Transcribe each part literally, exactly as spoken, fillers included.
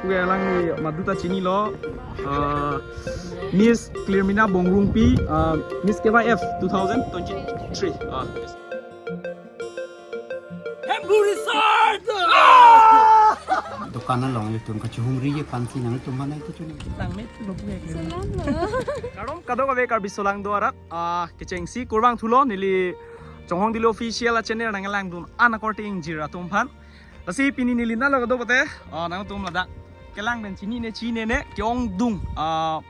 Oke, alangli maduta chinilo. Uh, Miss Clearmina Bongrungpi, uh, Miss K Y F two thousand twenty-three. Uh, Hemphu Resort! Dokan along ilitum kachihumri aphansi nangtum mana itu chuni. Langmepik lo pu ek. Salam lo. Kardom kadokave Karbi aso lang do arat, ah, kechengsi kurvangthulo neli Chonghong Dili Official a channel nanglangdun an akorte ingjir atum aphan. Lasi pini neli nalo kado pute, ah, nangtum ladak kelang pen chinine chinine ke-ongdung, ah,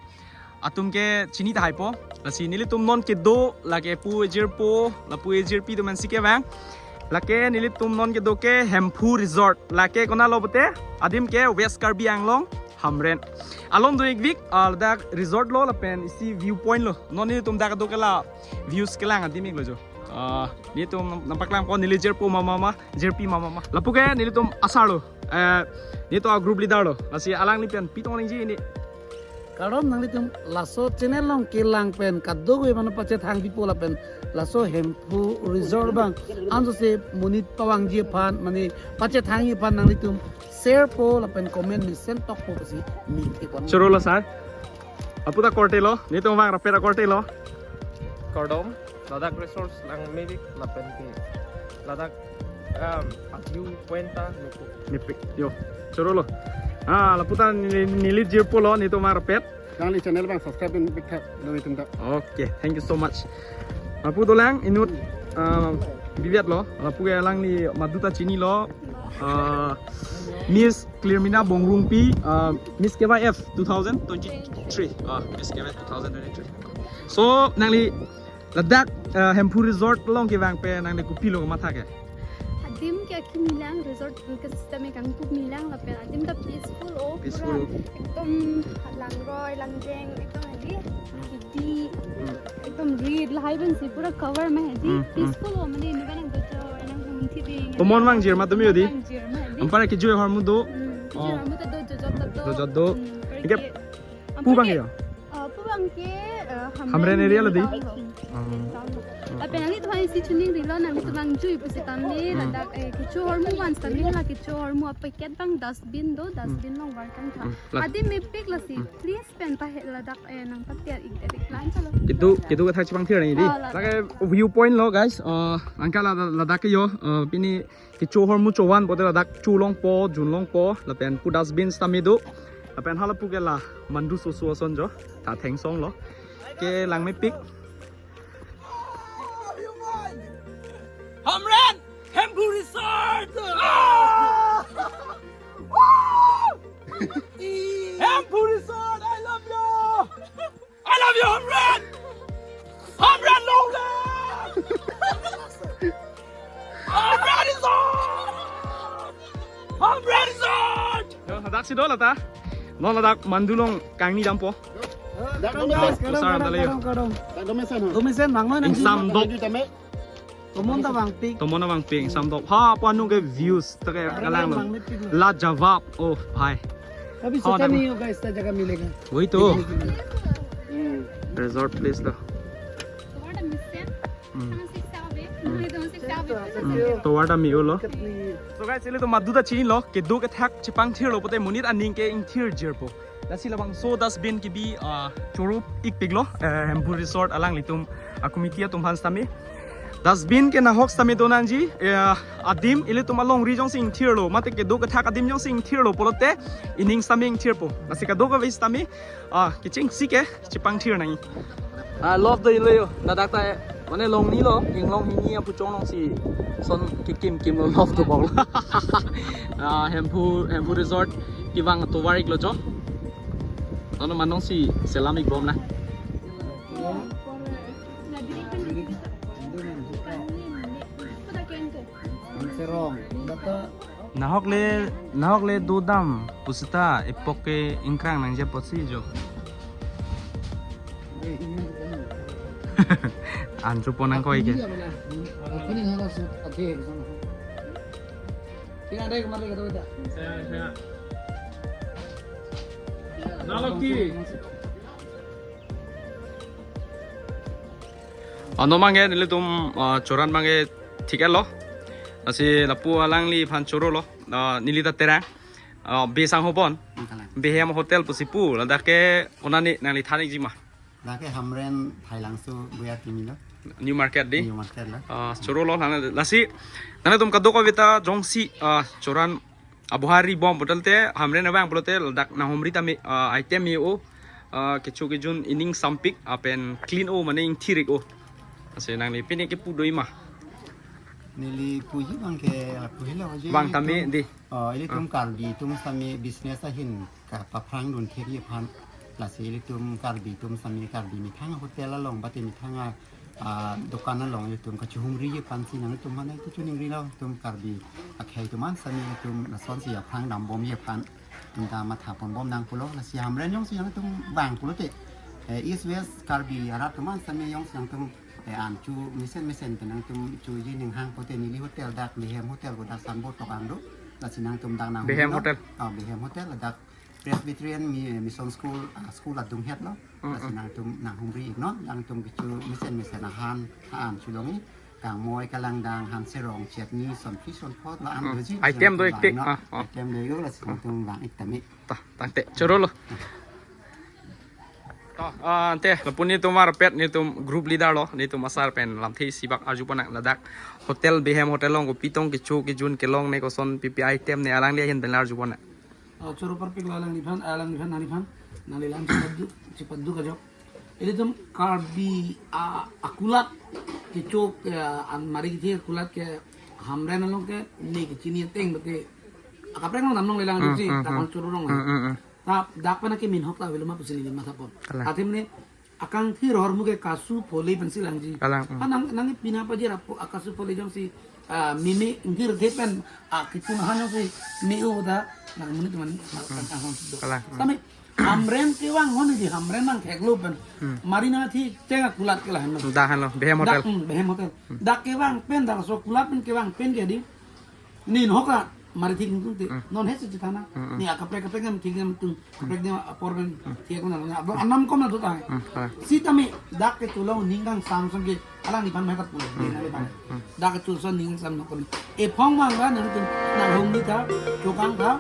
atum ke chini tahai po. Lasi nelitum non kedo lake pu ejirpo, lapu ejirpi atum ansi kevang. Lake nelitum non kedo ke Hemphu Resort. Lake konatlo pute, adim ke West Karbi Anglong, Hamren. Along do-ik vik, ah, ladak resort lo lapen isi viewpoint lo. Non nelitum dak kedo ke la views kelang adim-ik lo jo. Ah, nelitum nangpaklang po neli jirpo mama ma, jirpi mama ma. Lapu ke nelitum asar lo. Eh, nelitum a group leader lo. Lasi alangli pen pitong ningje ini. Kardom nanglitum laso channel along kelang pen kadokave mane pachethang pipo lapen laso Hemphu Resort abang anjose monit pavangji aphan mane pachethangji aphan nanglitum share po lapen comment mesen tokpo pusi ningje pon. Choro lo sir. Aputa korte lo, nelitum vang rapet akorte lo. Kardom, ladak resource langmepik lapen ke ladak, um, a view point ta mepik. Mepik, yo, choro lo. Ah, laputa neli, neli jirpo lo, nelitum vang rapet. Alangli channel abang subscribe pen pik tha, lo itum ta. Okay, thank you so much. Lapu dolang inut, ah, bibiat lo, lapu ke alangli maduta chinilo, ah, Miss Clearmina Bongrungpi, ah, Miss K Y F two thousand twenty-three. Ah, Miss K Y F two thousand twenty-three. So, nangli ladak, ah, Hemphu Resort along kevang pen nangli kopilo matha ke? Adim ke akimi lang, resort ke system e kangtup milang lapen adim ta peaceful o, peaceful pura o. Ekdom langroi, langjeng, ekdom hedi, hmm, hedi, hmm, ekdom reed, lahai pensi pura cover ma hedi, hmm, hmm, peaceful o, mane inut nangdojo, nanghumthi ding. Tomon vangjir ma tumi hedi? Vangjir ma hedi. Anpar ke kejui ahormu do? Hmm, kejui, oh, ahormu ta do, jojot ta do. Jojot do. Hmm, anpar ke, pu abang ke, ya? Ah, pu abang ke, ah, Hamren, Hamren area lo di? Town lo. Hmm. Town lo. Lapen nanglitum aphansi choningrilo, nanglitum vangjui pusitame, hmm, ladak, eh, kecho ahormu van sitame, la kecho ahormu a-packet abang dustbin do, dustbin along var tangtha. Hmm. La- Adim mepik lasi, hmm, please pen pahe ladak, eh, nangpatir ik dedik plan chalo. Kedo, kedo kethak chepangthir nang di. Ah, ladak. Lake viewpoint lo guys, uh, angka la, ladak ke yo, uh, pini kecho ahormu chovan pote ladak chu longpo, jun longpo, lapen pu dustbin sitame do. Lapen hala pu ke la mandu soso ason jo, ta thengsong lo. Ke langmepik. Hamren! Hemphu Resort! Ah! Hemphu Resort, I love you! I love you, Hamren! Hamren long live! Hamren Resort! Hamren Resort! Yo, ladak si do lata. Non ladak mandu along kangni dampo. Kardom, guys, kardom, osar kardom, kardom, kardom. Kardom mesen, ha? Kardom mesen, bang, mana? Ingsam dok. Tomon ta vangpik. Tomon ta vangpik, ingsam dok. Ha, pu anung ke views ta ke kalang lo. Vangpik lo. Lajawab, oh, bhai. अभी सोचा नहीं होगा इतना जगह मिलेगा। वही तो। देखने के लिए। Hmm. Resort place lo. Hmm. Hmm. Tovar ta me-o lo. So guys, ilitum maduta chinilo, kedo kethak chepangthirlo pote monit aning ke ingthir jirpo. Lasi labangso dustbin kebi, ah, choro-ikpiklo, eh, Hemphu Resort alanglitum a-committee atum aphan sitame. Dustbin ke nahok sitame donangji, eh, adim ilitum alongri jongsi ingthirlo, mate kedo kethak adim jongsi ingthirlo pulote ining sitame ingthirpo. Lasi kadokave sitame, ah, kechengsi ke chepangthir nangji. Ah, love do ilo yo. Ladak ta, eh, mane longnilo, inglong hini apuchong alongsi son kekim kimlo love dobom lo. Ah, Hemphu, Hemphu Resort kevang tovar-iklo jo. Tono manong si selam-ikbom na. Serong. Nahok le, nahok le dodam pusita epok ke ingkrang nangji apotsi jo. Ancho pon nangkoi ke. Naloki. Ano mangke nelitum, ah, choran mangke thik-etlo. Lasi lapu alangliphan chorolo. Ah, neli ta terang. Ah, be sang hobon. Behem Hotel pusi pu, ladak ke konane nangli than-ikji ma? Dak ke Hamren Thailangso Boyar Kimi lo. New Market dei? New Market lo. Ah, choro lo, nang lasi, nangtum kadokave ta jongsi, ah, choran abohari bom pulote, Hamren abang pulote, ladak nanghumri tame, ah, item me-o, ah, kecho kejun ining sampik, lapen clean o, mane ingthir-ik o. Lasi nangli pine kepu do-ik ma? Neli puji abang ke, puji lo ji. Bang tame dei. Oh, ilitum Karbi atum sami business ahin kapaphrang dun thekji aphan. Lasi ilitum Karbi atum sami Karbi methang hotel along, bate methang a, ah, dokan along ilitum kachihumriji aphansi nangtum mane kachiningri lo, ilitum Karbi akhei atum an sami ilitum lasonsi aphrang dambomji aphan. Ilitum ta matha ponbom nang pulo, lasi Hamren jongsi nangtum vang pulote, eh, East West Karbi arat atum an sami jongsi nangtum eh, an chu mesen mesen pen nangtum chuji ning hang pote neli hotel dak Behem Hotel ko dak signboard tok an do. Lasi nangtum dak nang Behem lo. Hotel. Ah, Behem Hotel dak Presbyterian Mi-, Mission School, ah, school adung het lo. Mm, lasi mm. Nangtum nanghumri-iknon, nangtum kecho mesen mesen ahan, han chu longi. Kangmoi, kalangdang, han serong, chutney, sonphli, sonphot, la an Mm. Doji, item nangtum do-ik tik. Vang non. Ah, ah. Item do-ik, lasi Mm. Nangtum vang-ik tame. Ta, tangte, choro lo. To, ah, ante, lapu netum arpet netum group leader lo, netum asar pen lamthe isi bak arju ponnang ladak. Hotel Behem Hotel along kopi tong kecho kejun kelong ne koson pipi item ne alangli ahin pen arju ponnang. Ah, choro parpik lo alangliphan, alangliphan, nangliphan, nangli lam chipadu, chipadu kajok. Ilitum Karbi, ah, akulat kecho, ah, an mari kethe akulat ke Hamren along ke ne kechini ateng bete. Akaprek along damlong lelang Hmm, si, hmm, takon hmm. Choro rong. Hmm, hmm, hmm. Ta dak pen ke min hok ta avelo ma pusi neli matha pon. Kalang. Athim ne akangthir ahormu ke kasu phole pensi langji. Kalang, hmm. Ha nang, nang pina paji rapo akasu phole jongsi, ah, mimi ngir the pen, ah, kipun han jongsi mi u da nang muni teman, ah, Hmm. Kang, kang, kang, Kalang, hmm. Sami Hamren kevang hon di Hamren nang khek lo pen. Hmm. Mari nangthi cheng akulat ke lahen lo. Dak han lo, Behem Hotel. Dak, hmm, Behem Hotel. Hmm. Dak kevang pen, dak so kulat pen kevang pen ke di. Nin hok a, mari thik tung te. Hmm. Non he se chithana. Hmm, hmm. Ni akaprek kaprek nam thik nam tung. Kaprek nam apor pen Hmm. thik nam. Abo anam kom na do ta. Hmm, ha. Sitame dak kecho along ning kangsam song ke alangliphan mai kat pulo. Hmm, Nangli pan. Hmm. Dak kecho along ning kangsam nang kon. Ephong vang ra nangtum nanghumri tha, chokang tha.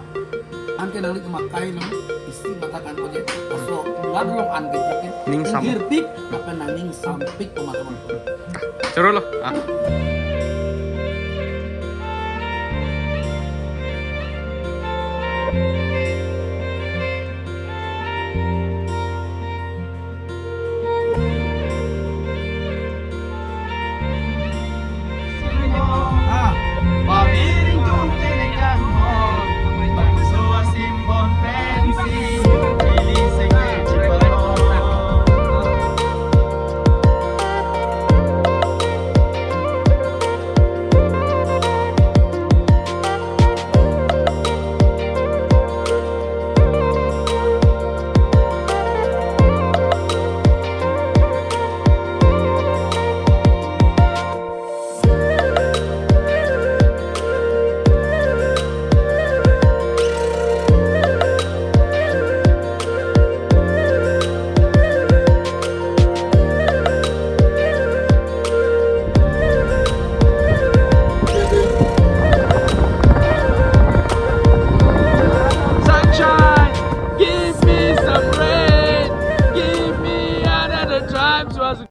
Anke nanglitum akai lo, isi matha kan ko je. Laso kulat along anke je. Ning sam. Ingthirpik, lapen nangning sampik ko matha pon. Choro lo. Ah.